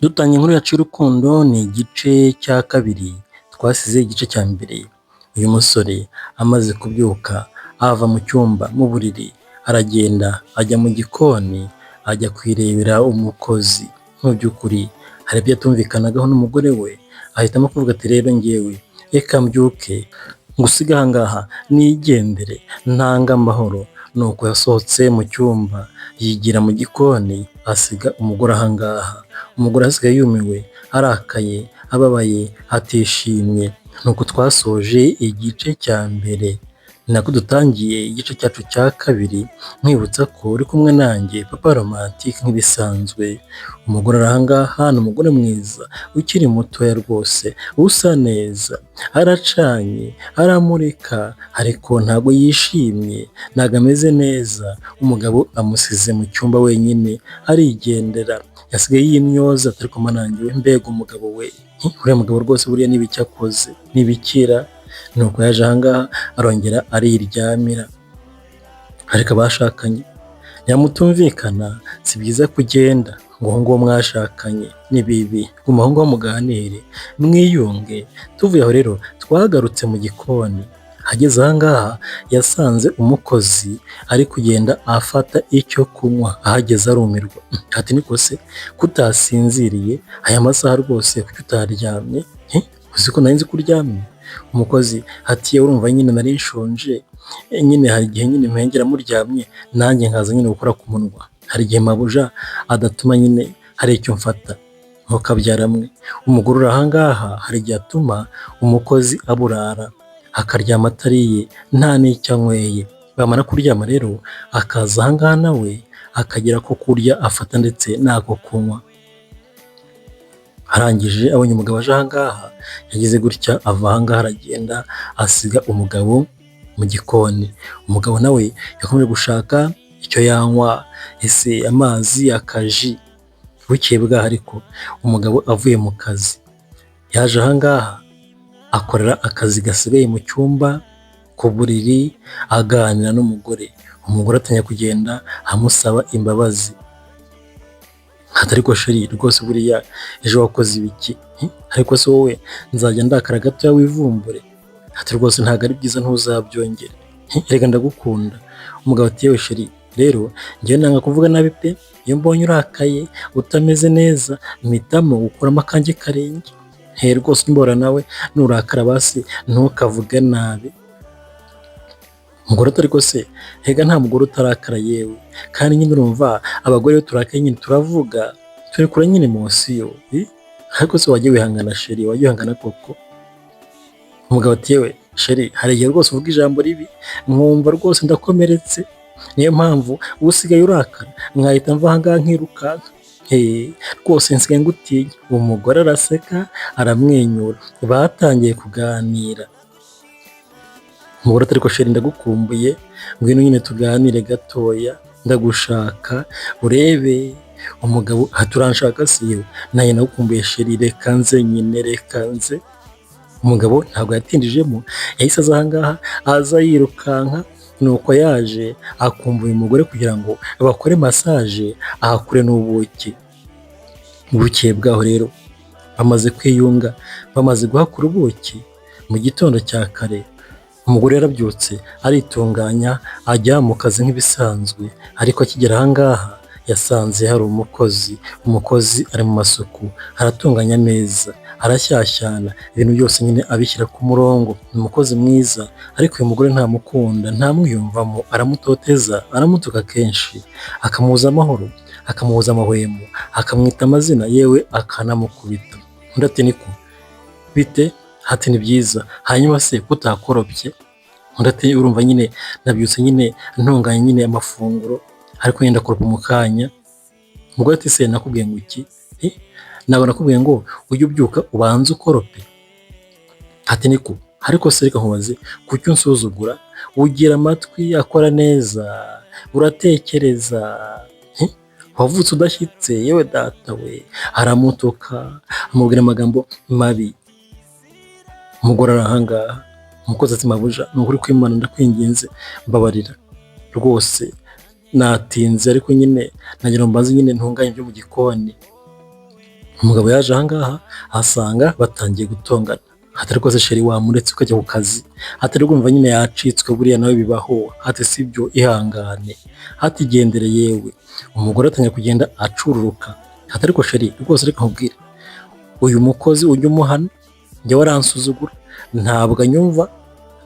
Dutangiye inkuru yacu y'urukundo ni igice cya kabiri, twasize igice cya mbere. Uyu musore amaze kubyuka ava mu cyumba mu buriri, aragenda ajya mu gikoni ajya kwirebera umukozi. Mu by'ukuri hari ibyo atumvikanagaho n'umugore we, ahitamo kuvuga ati rero njyewe reka mbyuke ngusige aha ngaha nigendere ntange amahoro. Nuko yasohotse mu cyumba yigira mu gikoni asiga umugore aha ngaha. Umugore asigaye yumiwe, arakaye, ababaye, atishimye. Nuko twasoje igice cya mbere, ni nako dutangiye igice cyacu cya kabiri, nkwibutsa ko uri kumwe nanjye Papa Romantique nk'ibisanzwe. Umugore ari aha ngaha ni umugore mwiza ukiri mutoya rwose, usa neza, aracanye, aramurika, ariko ntabwo yishimye, ntabwo ameze neza. Umugabo amusize mu cyumba wenyine arigendera, yasigaye yimyoza ati ariko mana yanjye we mbega umugabo we, uriya mugabo rwose buriya ni ibiki akoze, ni ibikira. Nuko yaje aha ngaha arongera ariryamira. Ariko abashakanye niba mutumvikana si byiza kugenda ngo aho ngaho mwashakanye ni bibi, guma aho ngaho muganire mwiyunge. Tuvuye aho rero twagarutse mu gikoni, ageze aha ngaha yasanze umukozi ari kugenda afata icyo kunywa, ahageze arumirwa ati niko se ko utasinziriye aya masaha rwose kuki utaryamye? Uzi ko nari nzi ko uryamye? Umukozi ati urumva nyine nari nshonje, nyine hari igihe nyine mpengera muryamye nanjye nkaza nyine gukora ku munwa, hari igihe mabuja adatuma nyine hari icyo mfata. Ntukabyara mwe, umugore uri aha ngaha hari igihe atuma umukozi aburara akaryama atariye nta n'icyo anyweye, bamara kuryama rero akaza aha ngaha nawe akagira ako kurya afata ndetse n'ako kunywa. Arangije abonye umugabo aje aha ngaha, yagize gutya ava aha ngaha aragenda asiga umugabo mu gikoni. Umugabo nawe yakomeje gushaka icyo yanywa, ese amazi, akaji. Bukeye bwaho ariko umugabo avuye mu kazi, yaje aha ngaha akorera akazi gasigaye mu cyumba ku buriri aganira n'umugore. Umugore atangira kugenda amusaba imbabazi. Ati ariko chéri rwose buriya ejo wakoze ibiki? Ariko se wowe nzajya ndakara gatoya wivumbure? Ati rwose ntabwo ari byiza ntuzabyongere. Erega ndagukunda. Umugabo ati yewe chéri rero njyewe nanga kuvuga nabi pe, iyo mbonye urakaye utameze neza mpitamo gukuramo akanjye karenge. He rwose umbora nawe nurakara basi ntukavuge nabi. Umugore ati ariko se erega nta mugore utarakara yewe, kandi nyine urumva abagore iyo turakaye nyine turavuga, turekura nyine émotion, ariko se wajya wihangana chéri, wajya wihangana koko? Umugabo ati yewe chéri hari igihe rwose uvuga ijambo ribi nkumva rwose ndakomeretse, niyo mpamvu usigaye urakara nkahita mva aha ngaha nkirukanka, rwose nsigaye ngutinya. Umugore araseka aramwenyura, batangiye kuganira. Umugore ati ariko chéri ndagukumbuye, ngwino nyine tuganire gatoya, ndagushaka urebe. Umugabo ati uranshaka se? Yewe nanjye ndagukumbuye chéri, reka nze nyine, reka nze. Umugabo ntabwo yatindijemo yahise aza aha ngaha aza yirukanka, nuko yaje akumbuye umugore kugira ngo bakore massage ahakure n'ubuki. Bukeye bwaho rero bamaze kwiyunga, bamaze guhakura ubuki, mu gitondo cya kare umugore yarabyutse aritunganya ajya mu kazi nk'ibisanzwe, ariko akigera aha ngaha yasanze hari umukozi, umukozi ari mu masuku aratunganya ameza, arashyashyana, ibintu byose nyine abishyira ku murongo, ni umukozi mwiza ariko uyu mugore ntamukunda, ntamwiyumvamo, aramutoteza, aramutuka kenshi, akamubuza amahoro, akamubuza amahwemo, akamwita amazina yewe akanamukubita. Undi ati niko bite? Ati ni byiza, hanyuma se ko utakoropye? Undi ati urumva nyine nabyutse nyine ntunganya nyine amafunguro ariko nyine ndakoropa mu kanya. Umugore ati se nakubwiye ngo iki? Ntabwo nakubwiye ngo ujye ubyuka ubanze ukorope? Ati niko, ariko se reka nkubaze, kuki unsuzugura? Ugira amatwi akora neza, uratekereza, wavutse udashyitse, yewe data we! Aramutuka, amubwira amagambo mabi. Umugore ari aha ngaha, umukozi ati mabuja ni ukuri kw'Imana ndakwinginze mbabarira rwose natinze ariko nyine nagira ngo mbanze nyine ntunganye ibyo mu gikoni. Umugabo yaje ahangaha asanga batangiye gutongana. Ati rwose chéri, wamuretse ukajya ku kazi? Ati rwumva nyine yacitswe, buriya nawe bibaho. Ati sibyo, ihangane. Ati gendere yewe. Umugore atangiye kugenda acururuka. Ati ariko chéri, rwose reka nkubwire, uyu mukozi ujya umuhana, njyewe aransuzugura, ntabwo anyumva,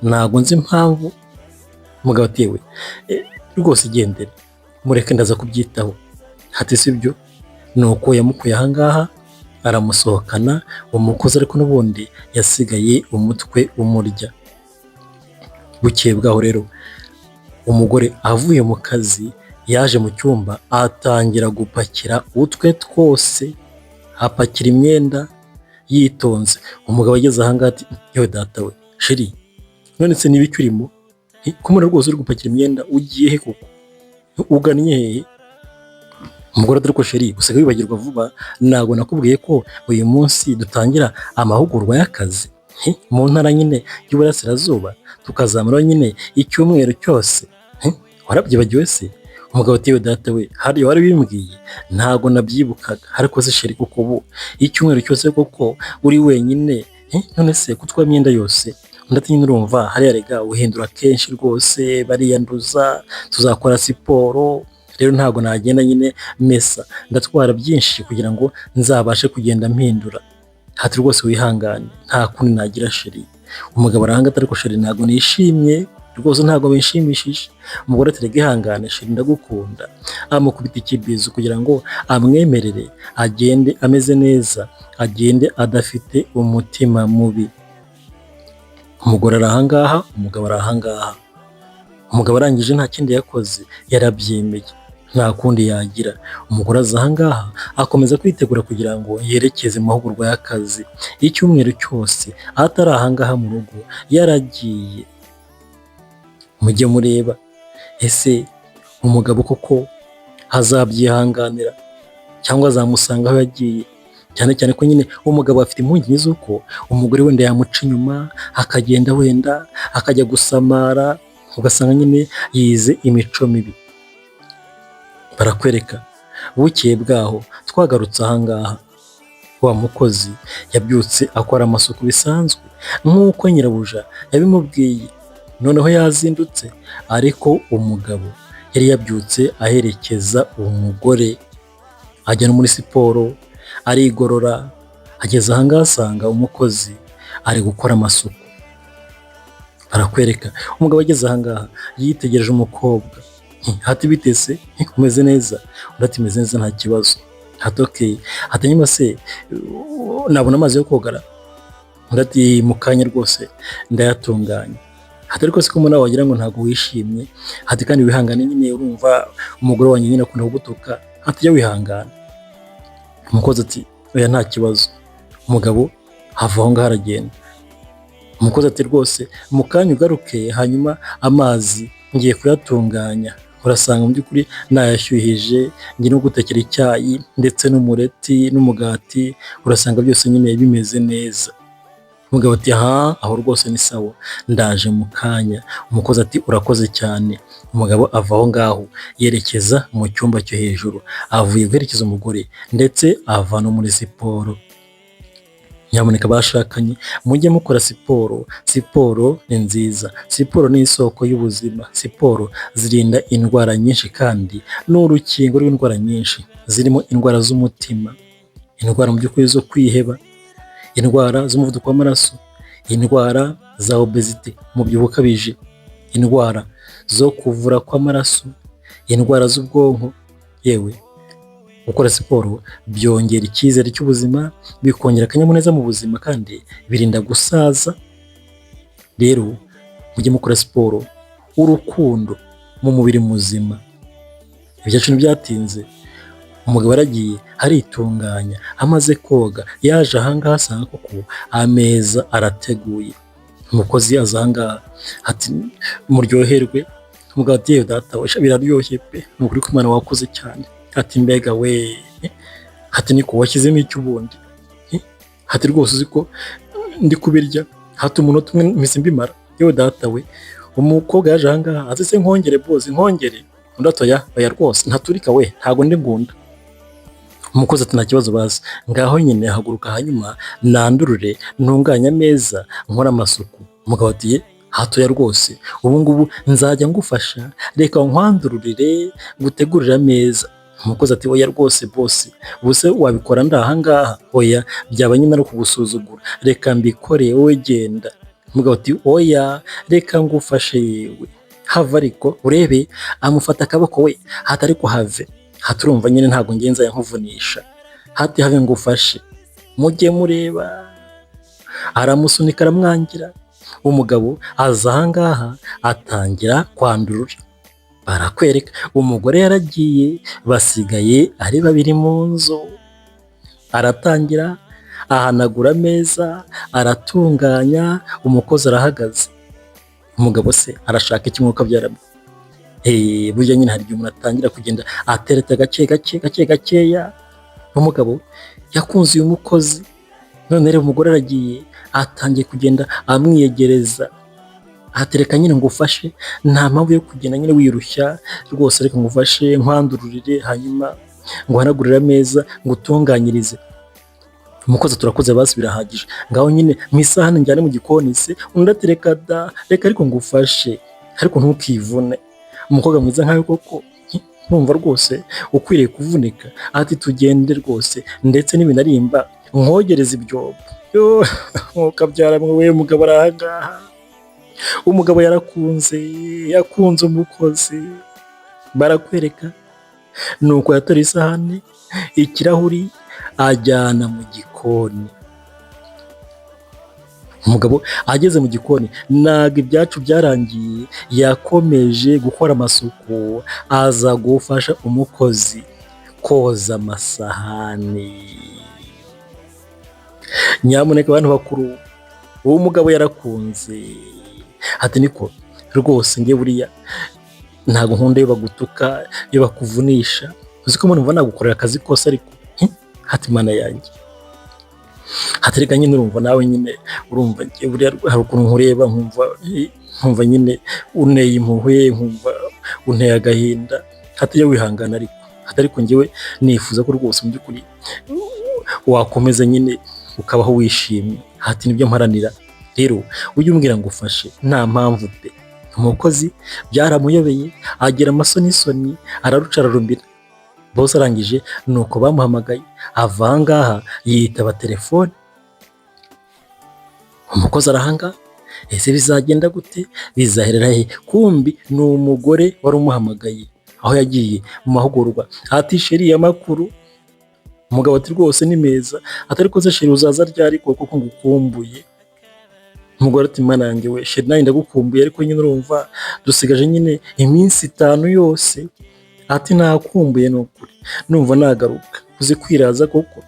ntabwo nzi impamvu. Umugabo ati yewe, rwose igendere, mureke, ndaza kubyitaho. Ati sibyo. Nuko yamukuye ahangaha aramusohokana umukozi, ariko n'ubundi yasigaye umutwe umurya. Bukeye bwaho rero, umugore avuye mu kazi yaje mu cyumba atangira gupakira utwe twose, apakira imyenda yitonze. Umugabo ageze ahangaha ati yewe data we, chéri, none se niba icyo urimo kumubona rwose uri gupakira imyenda, ugiye he koko? Ugannye hehe? Umugore ati ariko chéri, usigaye wibagirwa vuba. Ntabwo nakubwiye ko uyu munsi dutangira amahugurwa y'akazi mu ntara nyine y'Uburasirazuba, tukazamara nyine icyumweru cyose? Warabyibagiwe se? Umugabo ati yewe data we, hariya wari bimbwiye ntabwo nabyibukaga. Ariko se chéri, kuko ubu icyumweru cyose koko uri wenyine, none se kutwara imyenda yose? Undi ati nyine urumva hariya rega uhindura kenshi rwose, bariyanduza, tuzakora siporo, rero ntabwo nagenda nyine mesa, ndatwara byinshi kugira ngo nzabashe kugenda mpindura. Ati rwose wihangane, nta kundi nagira chéri. Umugabo arahanga ati ariko chéri, ntabwo nishimye rwose, ntabwo bishimishije. Umugore ati rega ihangane chéri, ndagukunda. Amukubita ikibizu kugira ngo amwemerere agende ameze neza, agende adafite umutima mubi. Umugore ari ahangaha, umugabo ari ahangaha. Umugabo arangije nta kindi yakoze, yarabyemeye, nta kundi yagira. Umugore aza ahangaha akomeza kwitegura kugira ngo yerekeze mu mahugurwa y'akazi. Icyumweru cyose atari ahangaha mu rugo, yaragiye. Mujye mureba, ese umugabo koko azabyihanganira cyangwa azamusanga aho yagiye? Cyane cyane ko nyine umugabo afite impungenge z'uko umugore wenda yamuca inyuma, akagenda wenda akajya gusamara, ugasanga nyine yize imico mibi. Barakwereka bukeye bwaho, twagarutse ahangaha, wa mukozi yabyutse akora amasuku bisanzwe nk'uko nyirabuja yabimubwiye. Noneho yazindutse, ariko umugabo yari yabyutse aherekeza umugore, ajya no muri siporo arigorora. Ageze ahangaha asanga umukozi ari gukora amasuku. Barakwereka umugabo ageze ahangaha yitegereje umukobwa. Ati bite se, umeze neza? Undi ati meze neza, nta kibazo. Ati okay. Ati nyuma se nabona amazi yo kogara? Undi ati mu kanya rwose ndayatunganya. Ati ariko se ko mbona wagira ngo ntabwo wishimye? Ati kandi wihangane nyine, urumva umugore wanjye nyine akunda kugutuka. Ati jya wihangana. Umukozi ati oya, nta kibazo. Umugabo ava aho ngaho aragenda. Umukozi ati rwose mu kanya ugaruke, hanyuma amazi ngiye kuyatunganya, urasanga mu by'ukuri nayashyuhije, ngiye no gutekera icyayi ndetse n'umureti n'umugati, urasanga byose nyine bimeze neza. Umugabo ati aha, aho rwose ni sawa, ndaje mu kanya. Umukozi ati urakoze cyane. Umugabo ava aho ngaho yerekeza mu cyumba cyo hejuru, avuye guherekeza umugore ndetse ava no muri siporo. Nyamuneka bashakanye, mujye mukora siporo. Siporo ni nziza, siporo ni isoko y'ubuzima. Siporo zirinda indwara nyinshi kandi ni urukingo rw'indwara nyinshi zirimo indwara z'umutima, indwara mu by'ukuri zo kwiheba, indwara z'umuvuduko w'amaraso, indwara za obésité, umubyibuho ukabije, indwara zo kuvura kw'amaraso, indwara z'ubwonko. Yewe, gukora siporo byongera icyizere cy'ubuzima, bikongera akanyamuneza mu buzima kandi birinda gusaza. Rero mujye mukora siporo, urukundo mu mubiri muzima. Ibyacu ntibyatinze, umugabo yaragiye aritunganya, amaze koga yaje ahangaha asanga koko ameza arateguye. Umukozi aza ahangaha ati muryoherwe. Umugabo ati yewe data we, biraryoshye pe, ni ukuri ko Imana wakoze cyane. Ati mbega we! Ati niko washyizemo icyo ubundi? Ati rwose uzi ko ndi kubirya, hati umunota umwe mpise mbimara. Yewe data we! Umukobwa yaje ahangaha ati se nkongere bose, nkongere? Undi ati oya, oya rwose, ntaturika we, ntago ndi ngunda. Umukozi ati: "Nta kibazo bazi, ngaho nyine haguruka hanyuma nandurure, ntunganye ameza, nkore amasuku." Umugabo ati: "Ye, hatoya rwose, ubu ngubu nzajya ngufasha, reka nkwandururire, ngutegurire ameza." Umukozi ati: "Oya rwose boss, ubuse wabikora ndi ahangaha? Oya, byaba nyine ari ukugusuzugura, reka mbikore, wowe genda." Umugabo ati: "Oya, reka ngufashe yewe, have ariko urebe." Amufata akaboko we, hati: "Ariko have." Hati: "Urumva nyine ntabwo ngenza nkuvunisha." Hati: "Have ngufashe." Mujye mureba, aramusunika, aramwangira. Umugabo aza ahangaha atangira kwandurura. Barakwereka umugore yaragiye, basigaye ari babiri mu nzu. Aratangira ahanagura ameza, aratunganya, umukozi arahagaze. Umugabo se arashaka iki? Mwuka byaramo. Burya nyine hari igihe umuntu atangira kugenda atereta gake gake gake gakeya. Umugabo yakunze uyu mukozi, none rero umugore aragiye, atangiye kugenda amwiyegereza. Atereka nyine ngufashe, nta mpamvu yo kugenda nyine wirushya rwose, reka ngufashe nkwandururire, hanyuma nguhanagurire ameza, ngutunganyirize. Umukozi: "Turakoze basi, birahagije, ngaho nyine mu isahani njyane mu gikoni se." Undi atereka da, reka ariko ngufashe, ariko ntukivune, umukobwa mwiza nkawe koko nkumva rwose ukwiriye kuvunika? Ati: "Tugende rwose, ndetse n'ibinarimba nkogereza ibyobo." Yo, nkukabyara mwe, umugabo ari ahangaha. Umugabo yarakunze, yakunze umukozi. Barakwereka nuko yatora isahani, ikirahuri, ajyana mu gikoni. Umugabo ageze mu gikoni, ntabwo ibyacu byarangiye, yakomeje gukora amasuku, aza gufasha umukozi koza amasahani. Nyamuneka abantu bakuru, uwo mugabo yarakunze. Ati: "Niko rwose, njye buriya ntabwo nkunda iyo bagutuka, iyo bakuvunisha. Uzi ko numva nagukorera akazi kose ariko?" Hati: "Mana yanjye." Hati: "Reka nyine, urumva nawe nyine, urumva njye buriya hari ukuntu nkureba nkumva nyine unteye impuhwe, nkumva unteye agahinda." Hati: "Jya wihangana ariko." Hati: "Ariko njyewe nifuza ko rwose mu by'ukuri wakomeza nyine ukabaho wishimye." Hati: "Nibyo mparanira rero, ujye umbwira ngo ufashe, nta mpamvu pe." Umukozi byaramuyobeye, agira amasonisoni, araruca ararumbira. Bose arangije nuko bamuhamagaye, ava aha ngaha yitaba telefone. Umukozi arahanga, ese bizagenda gute? Bizaherera he? Kumbi ni umugore wari umuhamagaye aho yagiye mu mahugurwa. Ati: "Chéri, amakuru?" Umugabo ati: "Rwose ni meza." Atari ko se chéri, uzaza ryari koko ko ngukumbuye? Umugore ati: "Mana yanjye we chéri, nanjye ndagukumbuye, ariko nyine urumva dusigaje nyine iminsi 5 yose." Ati: "Nakumbuye ni ukuri, numva nagaruka. Uzi kwiraza koko?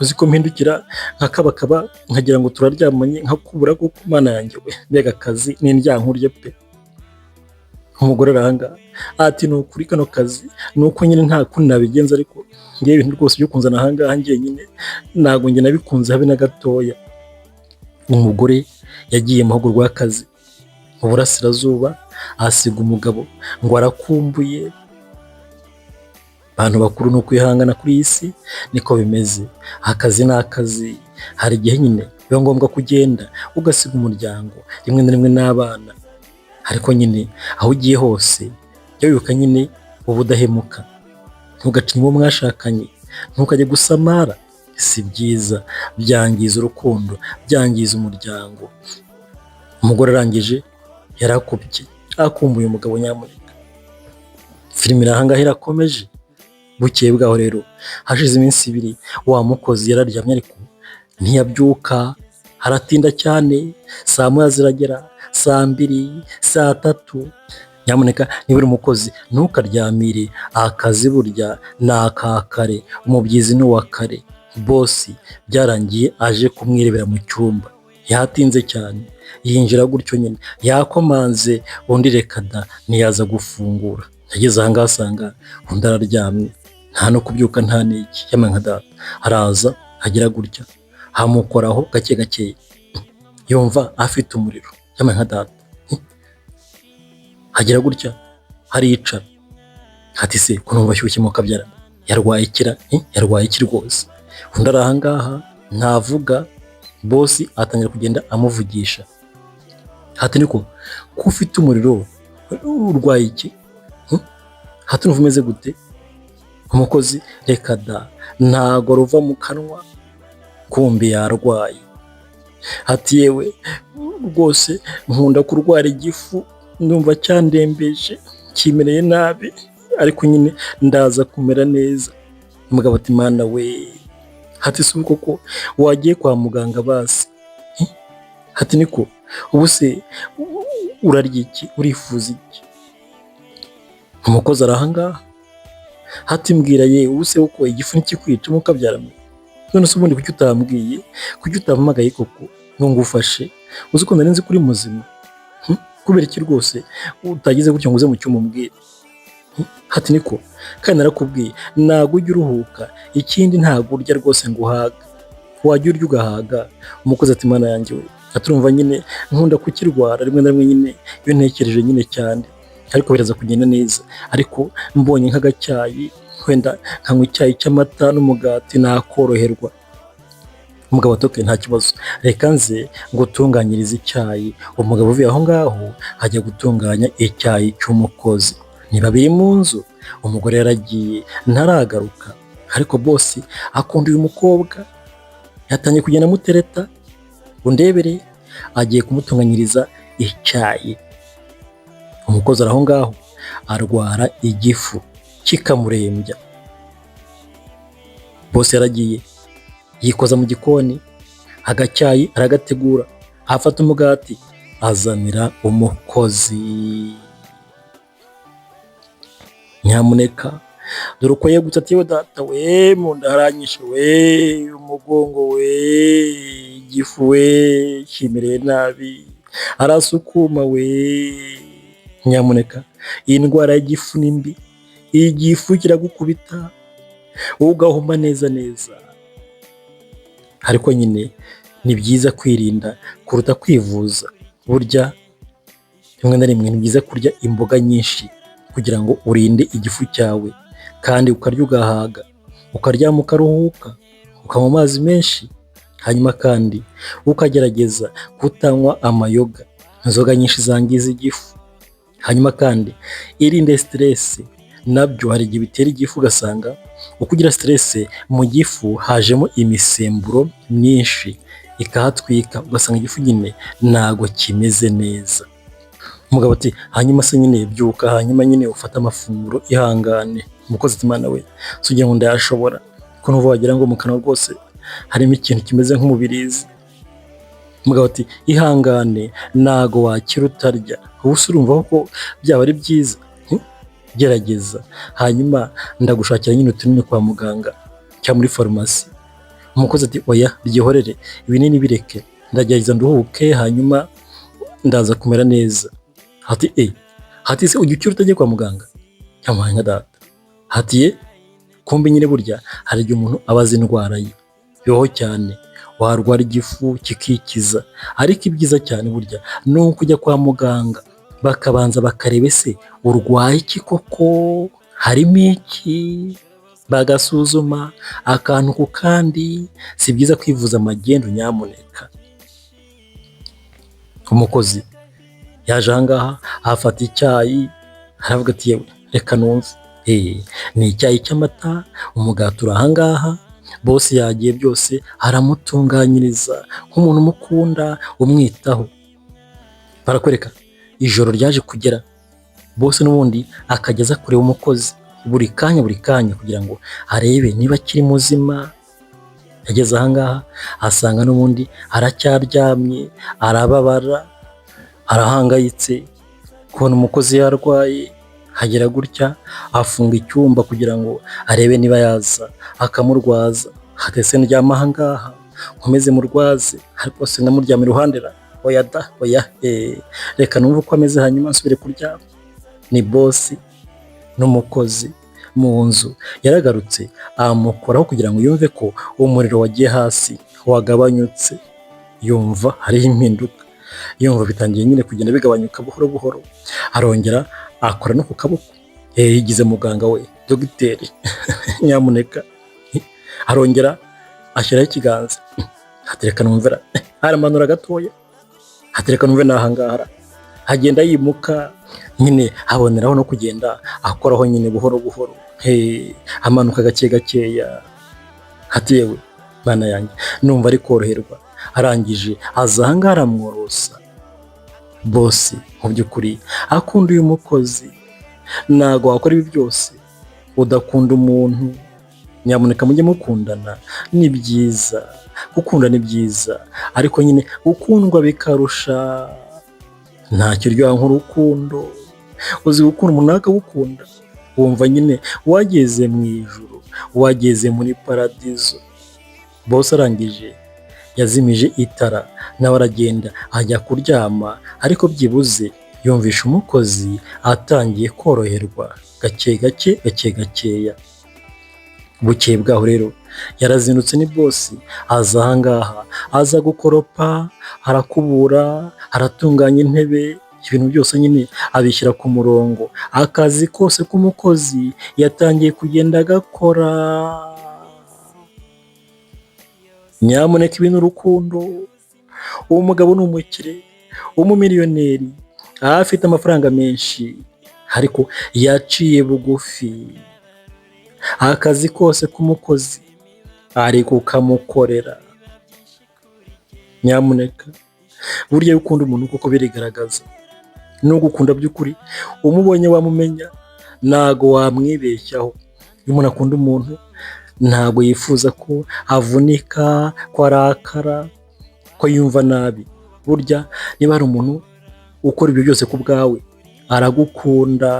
Uzi ko mpindukira nkakabakaba nkagira ngo turaryamanye nkakubura koko? Mana yanjye we, mbega akazi n'indyankurye pe!" Umugore arahanga ati: "Ni ukuri kano kazi ni uko nyine nta kundi nabigenza, ariko ngewe ibintu rwose byo kunzana ahangaha njyenyine ntabwo njye nabikunze habe na gatoya." Umugore yagiye mu mahugurwa y'akazi mu burasirazuba, ahasiga umugabo ngo arakumbuye. Abantu bakuru, ni ukwihangana kuri iyi si niko bimeze, akazi ni akazi. Hari igihe nyine biba ngombwa ko ugenda ugasiga umuryango, rimwe na rimwe n'abana, ariko nyine aho ugiye hose jya wibuka nyine ubudahemuka, ntugace inyuma uwo mwashakanye, ntukajye gusamara, si byiza, byangiza urukundo, byangiza umuryango. Umugore arangije yarakubye, akumbuye umugabo nyamuneka. Filime iri ahangaha irakomeje. Bukeye bwaho rero, hashize iminsi 2, wa mukozi yararyamye ariko ntiyabyuka, haratinda cyane, saa 1 ziragera, saa 2, saa 3. Nyamuneka niba uri umukozi ntukaryamire akazi, burya ni aka kare, umubyizi ni uwa kare. Boss byarangiye aje kumwirebera mu cyumba, yatinze cyane, yinjira gutyo nyine, yakomanze, undi reka da, ntiyaza gufungura. Yageze aha ngaha asanga undi araryamye, nta no kubyuka nta n'iki. Yambaye nka data, araza agira gutya hamukoraho gake gakeya, yumva afite umuriro. Yambaye nka data, agira gutya haricara, ati: "Se ko numva ashyushye mu kabyara?" Yarwaye ikira? Yarwaye iki rwose? Undi ari ahangaha ntavuga. Boss atangira kugenda amuvugisha hati: "Niko, ko ufite umuriro, urwaye iki? Hati numva umeze gute?" Umukozi: "Reka da, ntago ruva mu kanwa." Kumbi yarwaye. Ati: "Yewe rwose nkunda kurwara igifu, ndumva cyandembeje, kimereye nabi, ariko nyine ndaza kumera neza." Umugabo ati: "Mana we!" Hati: "Si koko wagiye kwa muganga basi?" Hati: "Niko, ubu se urarya iki, urifuza iki?" Umukozi ari ahangaha hati: "Mbwira ye, ubu se uko igifu ntikikwica mukabyaramo? None se ubundi kuki utambwiye, kuki utampamagaye koko ngo ngufashe? Uzi ko nari nzi ko uri muzima? Kubera iki rwose utagize gutya ngo uze mu cyumba umbwire?" Hati: "Niko, kandi narakubwiye, ntabwo ujya uruhuka, ikindi ntabwo urya rwose ngo uhaga. Wajya urya ugahaga." Umukozi ati: "Mana yanjye we!" Aturumva nyine nkunda kukirwara rimwe na rimwe nyine iyo ntekereje nyine cyane, ariko biraza kugenda neza. Ariko mbonye nk'agacyayi, wenda nkanywa icyayi cy'amata n'umugati, nakoroherwa." Umugabo ati: "Okay, nta kibazo, reka nze ngutunganyirize icyayi." Umugabo uvuye aho ngaho ajya gutunganya icyayi cy'umukozi. Ni babiri mu nzu, umugore yaragiye ntaragaruka, ariko boss akunda uyu mukobwa, yatangiye kugenda amutereta. Undebere, agiye kumutunganyiriza icyayi. Umukozi ari aho ngaho arwara igifu kikamurembya. Boss yaragiye yikoza mu gikoni, agacyayi aragategura, afata umugati azanira umukozi. Nyamuneka dore uko yegutse ati: "Yewe data we, mu nda haranyishe we, umugongo we, igifu we kimereye nabi." Arasukuma we. Nyamuneka, iyi ndwara y'igifu ni mbi. Igifu kiragukubita ugahuma neza neza, ariko nyine ni byiza kwirinda kuruta kwivuza. Burya rimwe na rimwe ni byiza kurya imboga nyinshi kugira ngo urinde igifu cyawe, kandi ukarya ugahaga, ukaryama ukaruhuka, ukanywa amazi menshi, hanyuma kandi ukagerageza kutanywa amayoga, inzoga nyinshi zangiza igifu. Hanyuma kandi irinde stress, nabyo hari igihe bitera igifu, ugasanga uko ugira stress mu gifu hajemo imisemburo myinshi ikahatwika, ugasanga igifu nyine ntago kimeze neza. Umugabo ati: "Hanyuma se nyine byuka, hanyuma nyine ufate amafunguro, ihangane." Umukozi ati: "Mana we, si ugira ngo ndayashobora, ko numva wagira ngo mu kanwa rwose harimo ikintu kimeze nk'umubirizi?" Umugabo ati: "Ihangane, ntago wakira utarya. Ubu se urumva ko byaba ari byiza? Gerageza, hanyuma ndagushakira nyine utunini kwa muganga cyangwa muri farumasi." Umukozi ati: "Oya, byihorere, ibinini bireke, ndagerageza nduhuke, hanyuma ndaza kumera neza." Ati: "E hati se ujya ukira utagiye kwa muganga?" Yamuhaye nka data. Hati: "Ye kumbe nyine burya hari igihe umuntu aba azi indwara ye." Bibaho cyane, warwara igifu kikikiza, ariko ibyiza cyane burya ni ukujya kwa muganga bakabanza bakareba ese urwaye iki koko, harimo iki, bagasuzuma akantu ku kandi. Si byiza kwivuza magendu nyamuneka. Umukozi yaje ahangaha afata icyayi, aravuga ati: "Yewe, reka numve." Ni icyayi cy'amata, umugati uri ahangaha. Boss yagiye byose aramutunganyiriza nk'umuntu umukunda, umwitaho. Barakwereka ijoro ryaje kugera, boss n'ubundi akajya aza kureba umukozi buri kanya buri kanya kugira ngo arebe niba akiri muzima. Yageze ahangaha asanga n'ubundi aracyaryamye, arababara, arahangayitse kubona umukozi yarwaye. Hagera gutya afunga icyumba kugira ngo arebe niba yaza akamurwaza. Ese ndyama ahangaha nkomeze murwaze, ariko sinamuryama iruhande ra? Oya da, oya, reka numve uko ameze hanyuma nsubire kuryama. Ni boss n'umukozi mu nzu. Yaragarutse amukoraho kugira ngo yumve ko umuriro wagiye hasi, wagabanyutse. Yumva hariho impinduka, yumva bitangiye nyine kugenda bigabanyuka buhoro buhoro. Arongera akora no ku kaboko, yigize muganga we. Dore uko ameze, Dogiteri, nyamuneka. Arongera ashyiraho ikiganza, hatereka numvera, aramanura gatoya, hatereka numve n'ahangaha. Agenda yimuka nyine, aboneraho no kugenda akoraho nyine buhoro buhoro, amanuka gake gakeya. Ati: "Yewe mana yanjye, numva ari koroherwa." Arangije aza ahangaha aramworosa. Boss mu by'ukuri akunda uyu mukozi. Ntabwo wakora ibi byose udakunda umuntu. Nyamuneka mujye mukundana, ni byiza gukunda, ni byiza, ariko nyine gukundwa bikarusha. Nta kiryoha nk'urukundo. Uzi gukunda umuntu nawe akagukunda, wumva nyine wageze mu ijuru, wageze muri paradizo. Boss arangije yazimije itara, nawe aragenda ajya kuryama, ariko byibuze yumvisha umukozi atangiye koroherwa gake gake, gake gakeya. Bukeye bwaho rero yarazindutse, ni boss, aza ahangaha, aza gukoropa, arakubura, aratunganya intebe, ibintu byose nyine abishyira ku murongo. Akazi kose k'umukozi yatangiye kugenda agakora. Nyamuneka, ibi ni urukundo. Uwo mugabo ni umukire, w'umumiliyoneri, afite amafaranga menshi, ariko yaciye bugufi. Akazi kose k'umukozi ari kukamukorera. Nyamuneka, burya iyo ukunda umuntu koko birigaragaza. Nugukunda by'ukuri, umubonye wamumenya, ntago wamwibeshyaho. Iyo umuntu akunda umuntu, ntabwo yifuza ko avunika, ko arakara, ko yumva nabi. Burya niba hari umuntu ukora ibyo byose ku bwawe, aragukunda.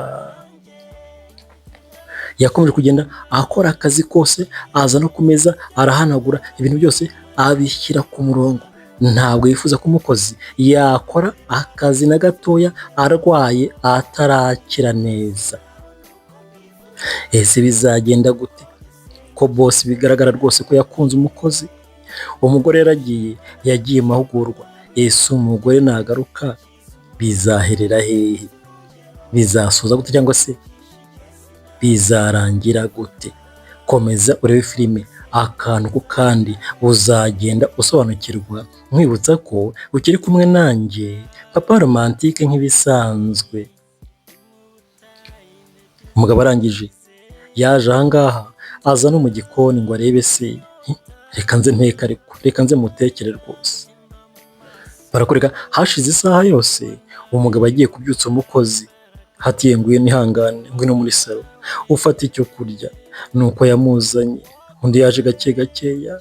Yakomeje kugenda akora akazi kose, aza no ku meza arahanagura, ibintu byose abishyira ku murongo. Ntabwo yifuza ko umukozi yakora akazi na gatoya arwaye, atarakira neza. Ese bizagenda gute, ko boss bigaragara rwose ko yakunze umukozi? Umugore yaragiye, yagiye mu mahugurwa. Ese umugore nagaruka bizaherera hehe? Bizasoza gute cyangwa se bizarangira gute? Komeza urebe filime akantu ku kandi, uzagenda usobanukirwa. Nkwibutsa ko ukiri kumwe nanjye, Papa Romantique, nk'ibisanzwe. Umugabo arangije yaje ahangaha, aza no mu gikoni ngo arebe se: "Reka nze nteke, ariko reka nze mutekere rwose." Barakwereka hashize isaha yose, umugabo agiye kubyutsa umukozi, hatiye: "Ngwino, ihangane, ngwino muri salo ufate icyo kurya." Nuko yamuzanye. Undi yaje gake gakeya,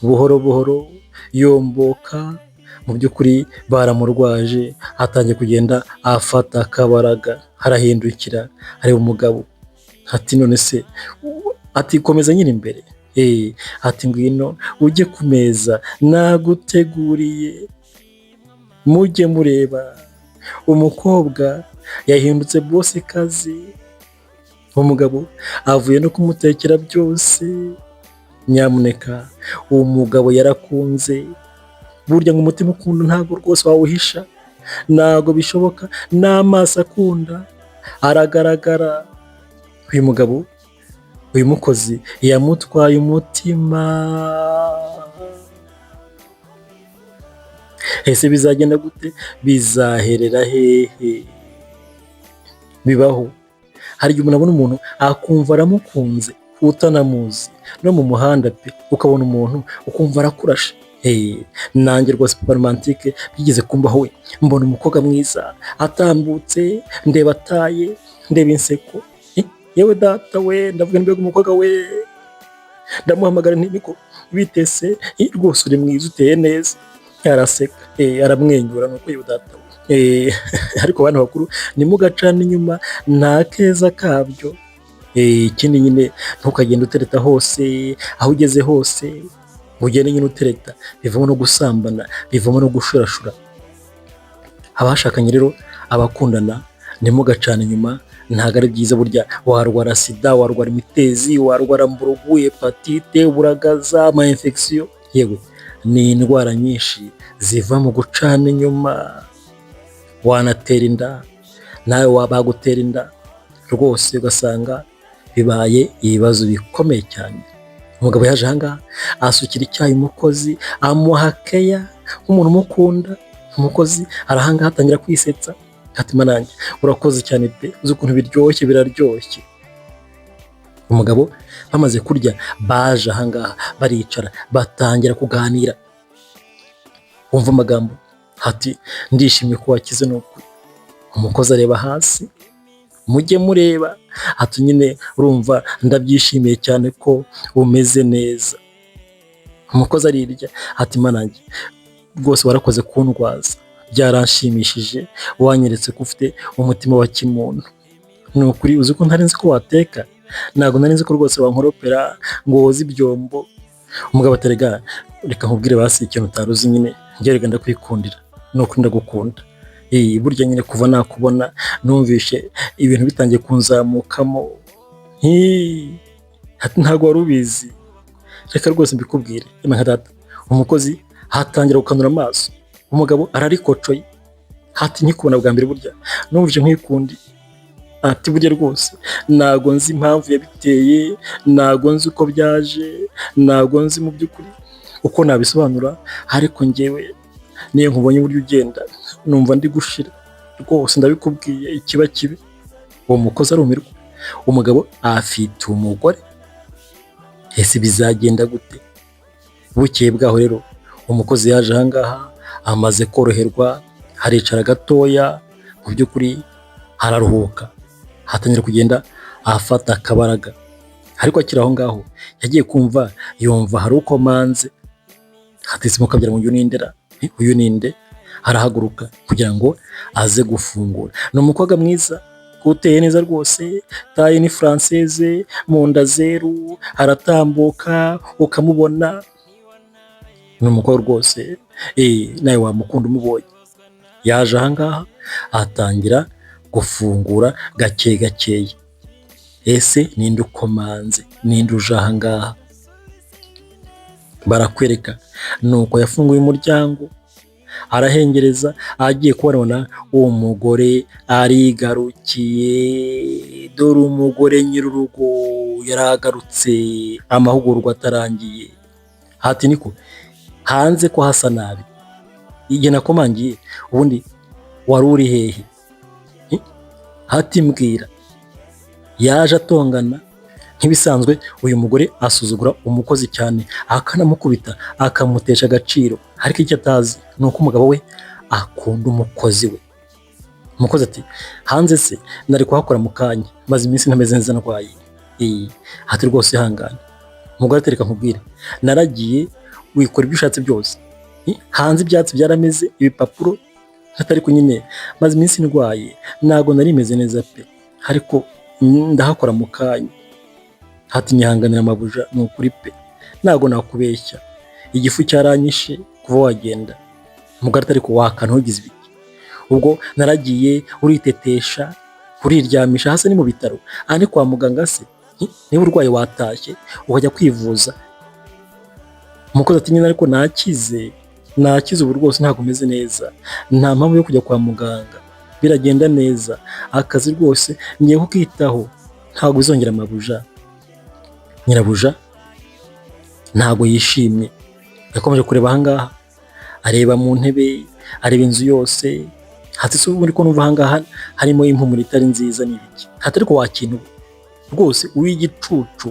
buhoro buhoro, yomboka. Mu by'ukuri baramurwaje, atangiye kugenda afata akabaraga. Arahindukira areba umugabo, ati: "None se?" Ati: "Komeza nyine imbere." Ati: "Ngwino ujye ku meza, naguteguriye." Mujye mureba, umukobwa yahindutse boss kazi, umugabo avuye no kumutekera byose. Nyamuneka, uwo mugabo yarakunze. Burya ngo umutima ukunda ntabwo rwose wawuhisha, ntabwo bishoboka, n'amaso akunda aragaragara. Uyu mugabo, uyu mukozi yamutwaye umutima. Ese bizagenda gute? Bizaherera hehe? Bibaho, hari igihe umuntu abona umuntu akumva aramukunze, utanamuzi, no mu muhanda pe, ukabona umuntu ukumva arakurashe. Nanjye rwose, Papa Romantique, byigeze kumbaho we. Mbona umukobwa mwiza atambutse, ndeba ataye, ndeba inseko, yewe data we, ndavuga: "Mbega umukobwa we!" Ndamuhamagara nti: "Niko bitese rwose, uri mwiza, uteye neza." Araseka, aramwenyura, nuko: "Yewe data we!" Ariko abantu bakuru, ntimugacane inyuma, nta keza kabyo. Ikindi nyine, ntukagende utereta hose, aho ugeze hose ngo ugende nyine utereta, bivamo no gusambana, bivamo no gushurashura. Abashakanye rero, abakundana, ntimugacane inyuma, ntabwo ari byiza. Burya warwara sida, warwara imitezi, warwara mburugu, hépatite, uburagaza, ama infection, yewe ni indwara nyinshi ziva mu gucana inyuma. Wanatera inda nawe, bagutera inda rwose, ugasanga Bibaye ibibazo bikomeye cyane. Umugabo yaje ahangaha, asukira icyayi umukozi, amuha keya nk'umuntu umukunda. Umukozi arahangaha, atangira kwisetsa, ati: "Nanjye urakoze cyane pe, uzi ukuntu biryoshye, biraryoshye." Umugabo bamaze kurya, baje ahangaha baricara, batangira kuganira. Wumva amagambo, ati: "Ndishimye ko wakize, ni ukuri." Umukozi areba hasi, mujye mureba, ati: "Nyine urumva ndabyishimiye cyane ko umeze neza." Umukozi arirya, ati: "Manange rwose warakoze kundwaza, byaranshimishije, wanyeretse ko ufite umutima wa kimuntu, ni ukuri. Uzi ko ntari nzi ko wateka? Ntabwo nari nzi ko rwose wankoropera ngo woze ibyombo." Umugabo ati: "Rega reka nkubwire basi ikintu utari uzi nyine, njye rega ndakwikundira, ni ukuri ndagukunda. Burya nyine kuva nakubona numvishe ibintu bitangiye kunzamukamo." Ati: "Ntabwo wari ubizi, reka rwose mbikubwire." Yemwe nka data, umukozi hatangira gukanura amaso, umugabo ararikocoye, ati: "Nkikubona bwa mbere burya numvise nkwikundi." Ati: "Burya rwose ntago nzi impamvu yabiteye, ntago nzi uko byaje, ntago nzi mu by'ukuri uko nabisobanura, ariko njyewe niyo nkubonye uburyo ugenda numva ndi gushira rwose, ndabikubwiye, ikiba kibi." Uwo mukozi arumirwa. Umugabo afite umugore, ese bizagenda gute? Bukeye bwaho rero, umukozi yaje ahangaha amaze koroherwa, haricara gatoya, mu by'ukuri hararuhuka, hatangira kugenda afata akabaraga. Ariko akiri aho ngaho, yagiye kumva yumva hari ukomanze. Hatese mukabyara ngo uyu nindera, uyu ninde? Arahaguruka kugira ngo aze gufungura. Ni umukobwa mwiza uteye neza rwose, taille ni française, mu nda zeru, aratambuka ukamubona ni umukobwa rwose, nawe wamukunda umubonye. Yaje ahangaha, atangira gufungura gake gakeya. Ese ninde ukomanze? Ninde uje ahangaha? Barakwereka nuko yafunguye umuryango, arahengereza, agiye kubona uwo mugore arigarukiye. Dore umugore nyir'urugo yaragarutse amahugurwa atarangiye. Hati: "Niko hanze ko hasa nabi? Igihe nakomangiye ubundi wari uri hehe? Hati mbwira." Yaje atongana nk'ibisanzwe. Uyu mugore asuzugura umukozi cyane, akanamukubita, akamutesha agaciro, ariko icyo atazi ni uko umugabo we akunda umukozi we. Umukozi ati: "Hanze se nari kuhakora mu kanya, maze iminsi ntameze neza, ndwaye." Ati: "Rwose ihangane." Umugore ati: "Reka nkubwire, naragiye wikora ibyo ushatse byose, hanze ibyatsi byarameze, ibipapuro." Atari ko nyine maze iminsi ndwaye, ntabwo nari meze neza pe, ariko ndahakora mu kanya. Hati: "Nyihanganira mabuja, ni ukuri pe, ntabwo nakubeshya, igifu cyaranyishe kuva wagenda." Umugore ati: "Ariko waka ntugize ibiki? Ubwo naragiye uritetesha, uriryamisha hasi, ni mu bitaro, aha ni kwa muganga se? Niba urwaye watashye ukajya kwivuza." Umukozi ati: "Nyine ariko nakize, nakize ubu rwose, ntabwo meze neza, nta mpamvu yo kujya kwa muganga, biragenda neza, akazi rwose ngiye kukitaho, ntabwo bizongera mabuja." Nyirabuja ntabwo yishimye, yakomeje kureba ahangaha, areba mu ntebe, areba inzu yose. Hati: "Se ubundi ko numva ahangaha harimo impumuro itari nziza, ni ibiki?" Hati: "Ariko wakintu rwose uw'igicucu,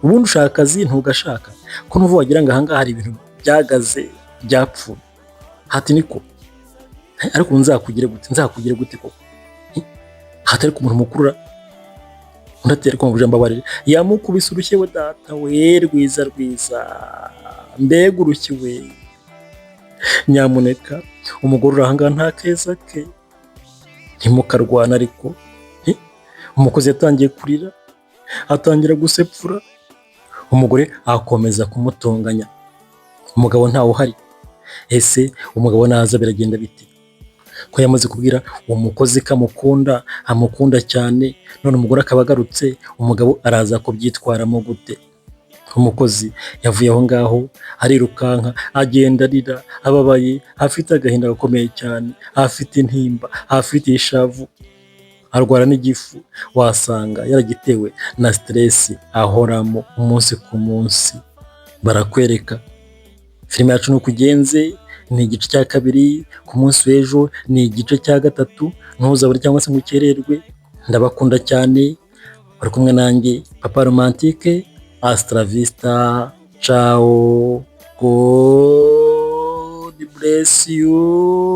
ubundi ushaka akazi ntugashaka, ko numva wagira ngo ahangaha hari ibintu byagaze, byapfuye." Hati: "Niko, ariko ubu nzakugire gute, nzakugire gute koko?" Hati: "Ariko umuntu mukuru." Undi ati: "Ariko mabuja, mbabarire." Yamukubise urushyi we, data we, rwiza rwiza, mbega urushyi we! Nyamuneka umugore uri ahangaha nta keza ke, ntimukarwana. Ariko umukozi yatangiye kurira, atangira gusepfura, umugore akomeza kumutonganya. Umugabo ntawe uhari. Ese umugabo naza biragenda bite, ko yamaze kubwira uwo mukozi ko amukunda, amukunda cyane, none umugore akaba agarutse? Umugabo araza kubyitwaramo gute? Umukozi yavuye aho ngaho arirukanka, agenda arira, ababaye, afite agahinda gakomeye cyane, afite intimba, afite ishavu. Arwara n'igifu, wasanga yaragitewe na stress ahoramo umunsi ku munsi. Barakwereka filime yacu nuko igenze. Ni igice cya kabiri, ku munsi w'ejo ni igice cya gatatu. Ntuzabure cyangwa se ngo ukererwe. Ndabakunda cyane, bari kumwe nanjye Papa Romantique. Hasta la vista, ciao, God bless you.